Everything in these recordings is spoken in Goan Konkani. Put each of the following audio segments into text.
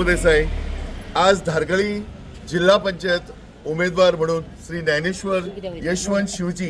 प्रभुदेसाई. आज धारगळी जिल्हा पंचायत उमेदवार म्हणून श्री ज्ञानेश्वर यशवंत शिवजी,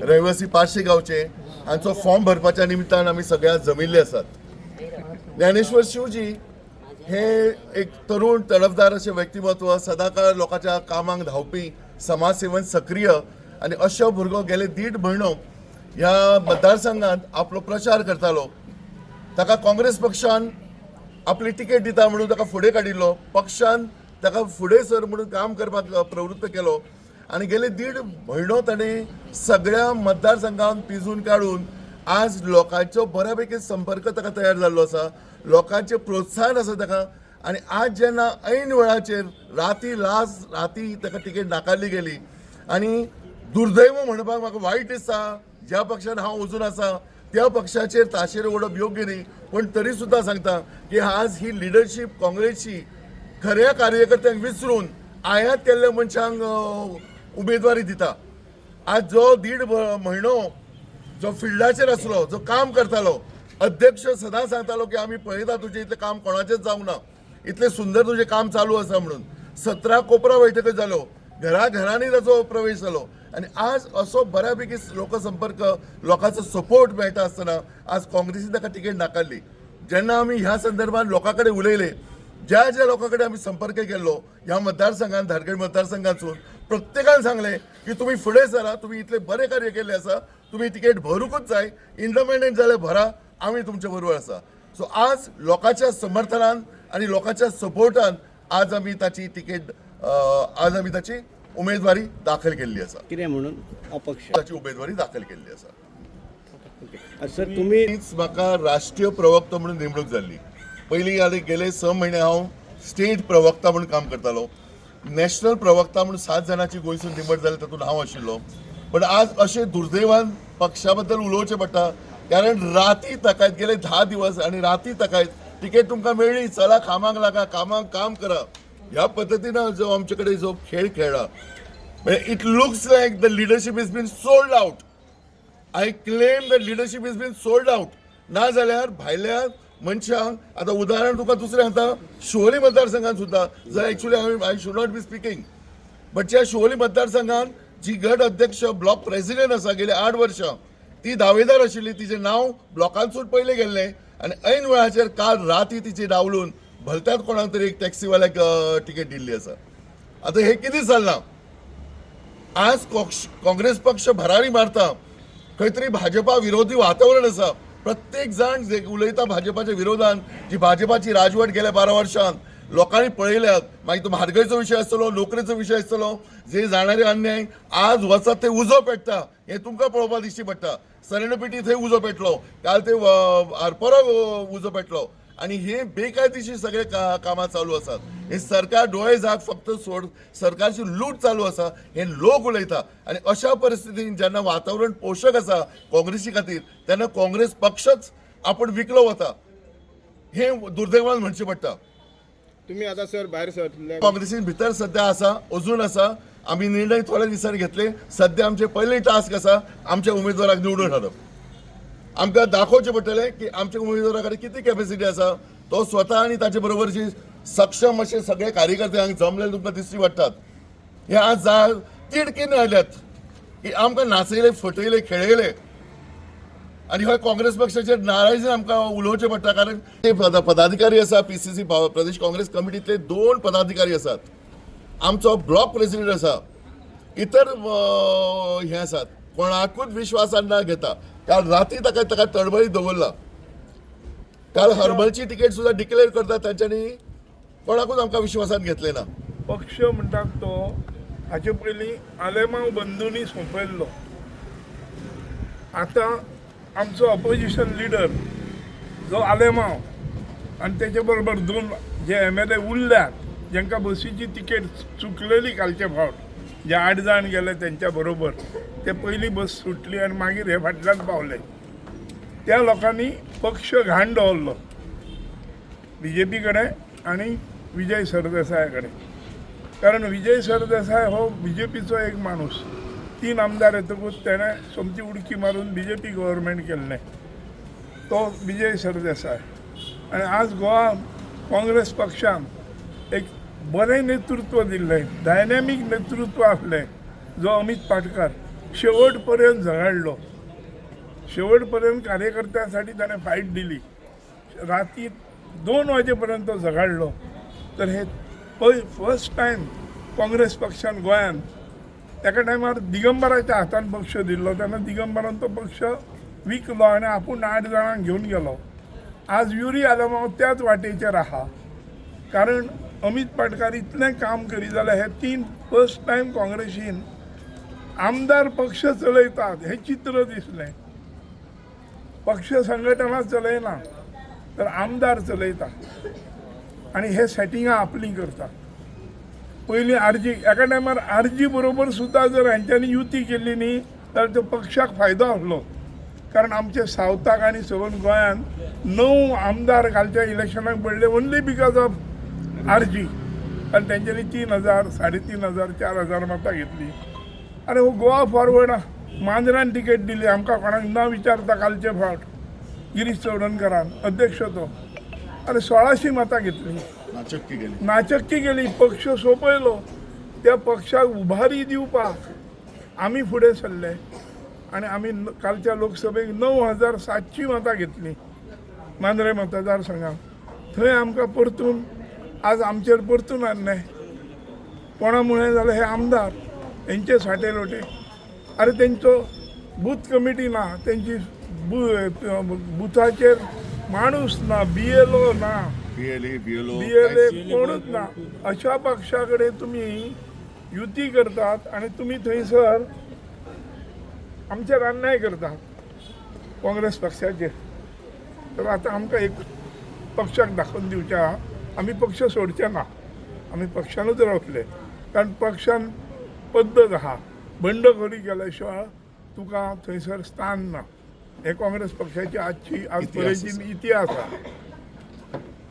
रहिवासी पाचशे गावचे, हांचो फॉर्म भरपाच्या निमित्तान आमी सगळ्या जमिल्ले आसात. ज्ञानेश्वर शिवजी हे एक तरुण, तडफदार अशें व्यक्तिमत्व, सदाकाळ लोकांच्या कामाक धांवपी, समाजसेवेन सक्रीय आनी अशो भुरगो गेले दीड म्हयनो ह्या मतदारसंघात आपलो प्रचार करतालो. ताका काँग्रेस पक्षान आपली तिकेट दिता म्हणून ताका फुडें काडिल्लो. पक्षान ताका फुडें सर म्हणून काम करपाक प्रवृत्त केलो आनी गेले दीड म्हयनो ताणें सगळ्या मतदारसंघान पिजून काडून आज लोकांचो बऱ्या पैकी संपर्क ताका तयार जाल्लो आसा. लोकांचें प्रोत्साहन आसा ताका आनी आज जेन्ना ऐन वेळाचेर राती, लास्ट राती ताका तिकेट नाकारली गेली आनी दुर्दैव म्हणपाक म्हाका वायट दिसता, ज्या पक्षान हांव अजून आसा त्या पक्षाचेर ताशेर ओडप योग्य न्ही, पण तरी सुद्दां सांगता की आज ही लिडरशीप काँग्रेसची खऱ्या कार्यकर्त्यांक विसरून आयात केल्ल्या मनशांक उमेदवारी दिता. आज जो दीड म्हयनो जो फिल्डाचेर आसलो, जो काम करतालो, अध्यक्ष सदां सांगतालो की आमी पळयता, तुजें इतलें काम कोणाचेंच जावंक ना, इतलें सुंदर तुजें काम चालू आसा म्हणून. 17 कोपरा बैठको जाल्यो, घरा घरांनी ताचो प्रवेश जालो आनी आज असो बऱ्यापैकी लोकसंपर्क, लोकांचो सपोर्ट मेळटा आसतना आज काँग्रेसीन ताका तिकेट नाकारली. जेन्ना आमी ह्या संदर्भात लोकां कडेन उलयले, ज्या ज्या लोकां कडेन आमी संपर्क केल्लो ह्या मतदारसंघात, धारगळ मतदारसंघातसून, प्रत्येकान सांगलें की तुमी फुडें सरा, तुमी इतले बरें कार्य केल्लें आसा, तुमी तिकेट भरूंकूच जाय, इंडिपेंडंट जाल्यार भरा, आमी तुमचे बरोबर आसा. सो आज लोकांच्या समर्थनान आनी लोकांच्या सपोर्टान आज आमी ताची उमेदवारी दाखल केल्ली आसा. कितें म्हणून अपक्ष? ताची उमेदवारी दाखल केल्ली आसा. ओके सर, तुम्ही हीच म्हाका राष्ट्रीय प्रवक्तो म्हणून नेमणूक जाल्ली. पयलीं आनी गेले 6 म्हयने हांव स्टेट प्रवक्ता म्हणून काम करतालो. नॅशनल प्रवक्ता म्हणून सात जाणांची गोंयसून निवड जाली, तातूंत हांव आशिल्लो. पण आज अशें दुर्दैवान पक्षा बद्दल उलोवचें पडटा, कारण राती तकायत गेले 10 दिवस आनी राती तकायत तिकेट तुमकां मेळ्ळी, चला कामाक लागा, कामाक काम करा, ह्या पद्दतीन जो आमचे कडेन जो खेळ खेळ्ळा, म्हणजे it looks like the leadership is been sold out. I claim the leadership is been sold out. ना जाल्यार भायल्या मनशांक, आतां उदाहरण तुका दुसरें सांगता, शिवोली मतदारसंघात सुद्दां जर, actually I should not be speaking, but ज्या शिवोली मतदारसंघात जी गट अध्यक्ष, ब्लॉक प्रेसिडेंट आसा गेली 8 वर्सां, ती दावेदार आशिल्ली. तिचें नांव ब्लॉकांतसून पयलें गेल्लें आनी ऐन वेळाचेर काल राती तिची डावलून भलत्याच कोणाक तरी एक टॅक्सीवाल्याक तिकेट दिल्ली आसा. आतां हें कितें चल्लां? आज काँग्रेस पक्ष भरारी मारता, खंय तरी भाजपा विरोधी वातावरण आसा. प्रत्येक जाण जे उलयता भाजपाच्या विरोधान, जी भाजपाची राजवट गेल्या 12 वर्षांत लोकांनी पळयल्यात. मागीर तो म्हारगायचो विशय आसतलो, नोकरेचो विशय आसतलो, जे जाणारे अन्याय, आज वचत ते उजो पेट्टा हें तुमकां पळोवपाक दिश्टी पडटा. सरेंडपेटी थंय उजो पेटलो, काल ते आरपोरा उजो पेटलो आनी हे बेकायदेशीर सगळे कामां चालू आसात. हे सरकार डोळे झाक फक्त सोड, सरकारची लूट चालू आसा हे लोक उलयता. आनी अशा परिस्थितीन जेन्ना वातावरण पोशक आसा काँग्रेसी खातीर, तेन्ना काँग्रेस पक्षच आपण विकलो वता हे दुर्दैवान म्हणचें पडटा. तुम्ही आता सर भायर सरले? काँग्रेसीन भितर सध्या आसा, अजून आसा. आमी निर्णय थोड्या दिसांनी घेतले. सध्या आमचे पयले टास्क आसा आमच्या उमेदवाराक निवडून हाडप. आमकां दाखोवचें पडटलें की आमच्या उमेदवारा कडेन कितें कॅपॅसिटी आसा. तो स्वता आनी ताचे बरोबरची सक्षम अशे सगळे कार्यकर्ते हांगा जमलेले तुमकां दिश्टी पडटात. हे आज जा तिडकीन आयल्यात की आमकां नाचयले, फटयले, खेळयले आनी हय काँग्रेस पक्षाचेर नाराजीन आमकां उलोवचें पडटा, कारण ते पदाधिकारी आसा. पीसीसी, प्रदेश काँग्रेस कमिटीतले दोन पदाधिकारी आसात, आमचो ब्लॉक प्रेसिडेंट आसा, इतर हे आसात. कोणाकूच विश्वासान ना घेता काल राती ताका ताका तडबडीत दवरला. काल हर्बलची तिकेट सुद्दां डिक्लेअर करता, तांच्यांनी कोणाकूच आमकां विश्वासान घेतलें ना. पक्ष म्हणटात तो हाचे पयलीं आलेमांव बंधूंनी सोंपयल्लो. आतां आमचो ऑपोजिशन लिडर जो आलेमांव आनी तेचे बरोबर दोन जे एमएलए उरल्यात, जेंकां बसीची तिकेट चुकलेली कालचे फावट, जे आठ जाण गेले तेंच्या बरोबर, ते पयली बस सुटली आनी मागीर हे फाटल्यान पावले. त्या लोकांनी पक्ष घाण दवरलो बीजेपी कडेन आनी विजय सरदेसाया कडेन, कारण विजय सरदेसाय हो बीजेपीचो एक माणूस. तीन आमदार येतकूच तेणें सोमती उडकी मारून बीजेपी गव्हर्मेंट केल्लें, तो विजय सरदेसाय. आनी आज गोवा काँग्रेस पक्षान एक बरें नेतृत्व दिल्लें, डायनॅमीक नेतृत्व आसलें, जो अमित पाटकार शेवट पर्यंत झगडलो, शेवट पर्यंत कार्यकर्त्यांसाठी त्याने फाईट दिली, राती 2 वाजेपर्यंत झगाडलो. तर हे फर्स्ट टायम काँग्रेस पक्षान गोंयान एका टायमार दिगंबराच्या हातान पक्ष दिल्लो, तेन्ना दिगंबरान तो पक्ष विकलो आनी आपूण 8 जाणांक घेवन गेलो. आज युरी आलेमांव त्याच वाटेचेर आहा, कारण अमित पाटकार इतलें काम करी जाल्यार हे 3 फर्स्ट टायम काँग्रेसीन आमदार पक्ष चलयतात हें चित्र दिसलें. पक्ष संघटना चलयना तर आमदार चलयता आनी हे सेटिंगां आपलीं करता. पयलीं आरजी एका टायमार आरजी बरोबर सुद्दां जर हेंच्यांनी युती केल्ली न्ही जाल्यार तो पक्षाक फायदो आसलो, कारण आमचे सावथाक आनी सगळ्या गोंयांत 9 आमदार कालच्या इलेक्शनाक पडले ओन्ली because of RG, आनी तेंच्यांनी 3,000, 3,500, 4,000 मतां घेतली. आनी हो गोवा फॉरवर्ड मांद्र्यान तिकेट दिली आमकां कोणाक न विचारता, कालचे फावट गिरीश चवडणकरान अध्यक्ष तो, आनी 1,600 मतां घेतली. नाचक्की केली. नाचक्की केली, पक्ष सोंपयलो. त्या पक्षाक उभारी दिवपाक आमी फुडें सरले आनी आमी कालच्या लोकसभेक 9,700 मतां घेतली मांद्रे मतदारसंघात. थंय आमकां परतून आज आमचेर परतून अन्याय कोणा मुळे जाल्यार हे आमदार हेंचे साठे लोटे. अरे तेंचो बूथ कमिटी ना, तेंची बुथाचेर माणूस ना, BLO ना, बीएलए, बीएलओ, BLA कोणूच ना. अशा पक्षा कडेन तुमी युती करतात आनी तुमी थंयसर आमचेर अन्याय करतात काँग्रेस पक्षाचेर. तर आतां आमकां एक पक्षाक दाखोवन दिवचें आहा, आमी पक्ष सोडचे ना, आमी पक्षानूच रावतले, कारण पक्षान पद्दत आहा, बंडखोरी केल्या शिवाय तुका थंयसर स्थान ना. हे काँग्रेस पक्षाची आजची आज पर्यंतची इतिहास आहा.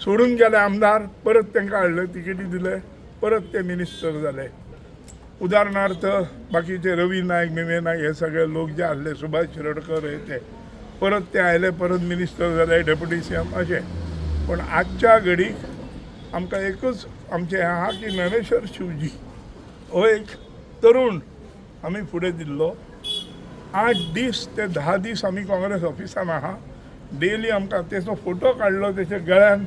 सोडून गेले आमदार, परत तांकां हाडले, तिकेटी दिले, परत ते मिनिस्टर जाले. उदाहरणार्थ बाकीचे रवी नायक, मिमे नायक हे सगळे लोक जे आसले, सुभाष शिरोडकर हे ते परत ते आयले, परत मिनिस्टर जाले, डेप्युटी CM अशें. पण आजच्या घडीक आमकां एकूच आमचें हें आहा की ज्ञानेश्वर शिवजी हो एक तरुण आमी फुडें दिल्लो. 8 दीस ते 10 दीस आमी काँग्रेस ऑफिसान आहा, डेली आमकां तेचो फोटो काडलो, तेच्या गळ्यान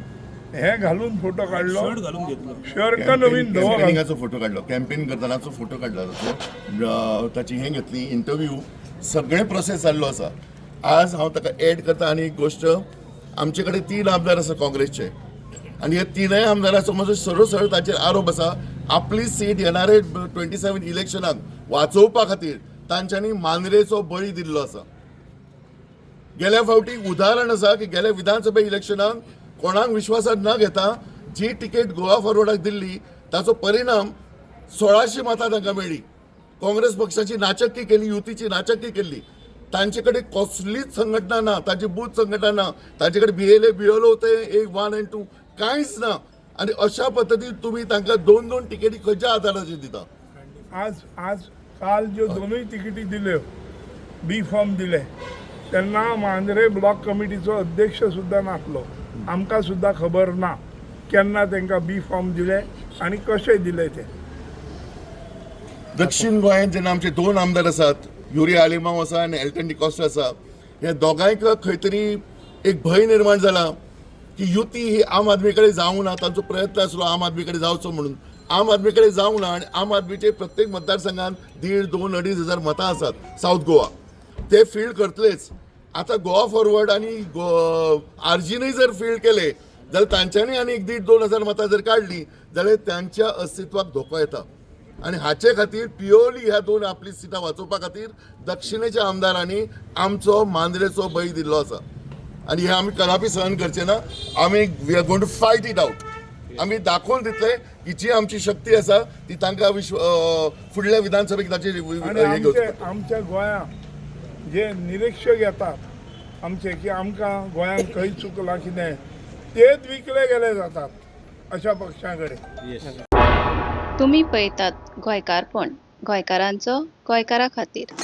हें घालून फोटो काडलो, शर्ट घालून घेतलो, शर्ट नवीन धवो घालून. कॅम्पेनिंगाचो फोटो काडलो, कॅम्पेन करतनाचो फोटो काडला ताचो, ताची हें घेतली इंटरव्यू, सगळें प्रोसेस जाल्लो आसा. आज हांव ताका एड करता आनी एक गोश्ट, आमचे कडेन 3 आमदार आसा काँग्रेसचे आनी ह्या 3 आमदाराचो म्हजो सरळ सरळ ताचेर आरोप आसा, आपली सीट येणारे 27 इलेक्शनाक वाचोवपा खातीर तांच्यांनी मांद्रेचो बळी दिल्लो आसा. गेल्या फावटी उदाहरण आसा की गेल्या विधानसभा इलेक्शनाक कोणाक विश्वासात न घेता जी तिकेट गोवा फॉरवर्डाक दिल्ली ताचो परिणाम 1,600 मतां तांकां मेळ्ळी. काँग्रेस पक्षाची नाचक्की केली, युतीची नाचक्की केल्ली. तांचे कडेन कसलीच संघटना ना, तांची बूथ संघटना ना, तांचे कडेन BLA, BLO ते 1, 1 आनी 2 कांयच ना. आनी अशा पद्दतीन तुमी तांकां 2-2 तिकेटी खंयच्या आदाराचेर दिता? आज आज काल ज्यो 2 तिकेटी दिल्यो, बी फॉर्म दिले, तेन्ना मांद्रे ब्लॉक कमिटीचो अध्यक्ष सुद्दां नासलो, आमकां सुद्दां खबर ना केन्ना तांकां बी फॉर्म दिले आनी कशे दिले ते. दक्षिण गोंयांत जेन्ना आमचे 2 आमदार आसात, युरी आलेमांव आसा आनी एल्टन डिकॉस्टा आसा, ह्या दोगांयक खंय तरी एक भंय निर्माण जाला की युती ही आम आदमी कडेन जावंक ना. तांचो प्रयत्न आसलो आम आदमी कडेन जावचो म्हणून, आम आदमी कडेन जावंक ना. आनी आम आदमीचे प्रत्येक मतदारसंघात 1,500, 2,000, 2,500 मतां आसात सावथ गोवा, ते फिल्ड करतलेच. आतां गोवा फॉरवर्ड आनी आरजीनय जर फिल्ड केले जाल्यार तांच्यांनी आनी एक 1,500, 2,000 मतां जर काडली जाल्यार तांच्या अस्तित्वाक धोको येता. आनी हाचे खातीर प्युअरली ह्या 2 आपली सिटां वाचोवपा खातीर दक्षिणेच्या आमदारांनी आमचो मांद्रेचो बळी दिल्लो आसा. आनी हे आमी कदापी सहन करचे ना. आमी we are going to fight it out. आमी दाखोवन दितले की जी आमची शक्ती आसा ती तांकां विश्व फुडल्या विधानसभेक ताची आनी हे घेवचें पडटलें. आमच्या गोंयांत जे निरिक्षक येतात आमचे की आमकां गोंयांत खंय चुकलां कितें, तेच विकले गेले जातात अशा पक्षां कडेन. तुमी पळयतात गोंयकारपण, गोंयकारांचो गोंयकारा खातीर.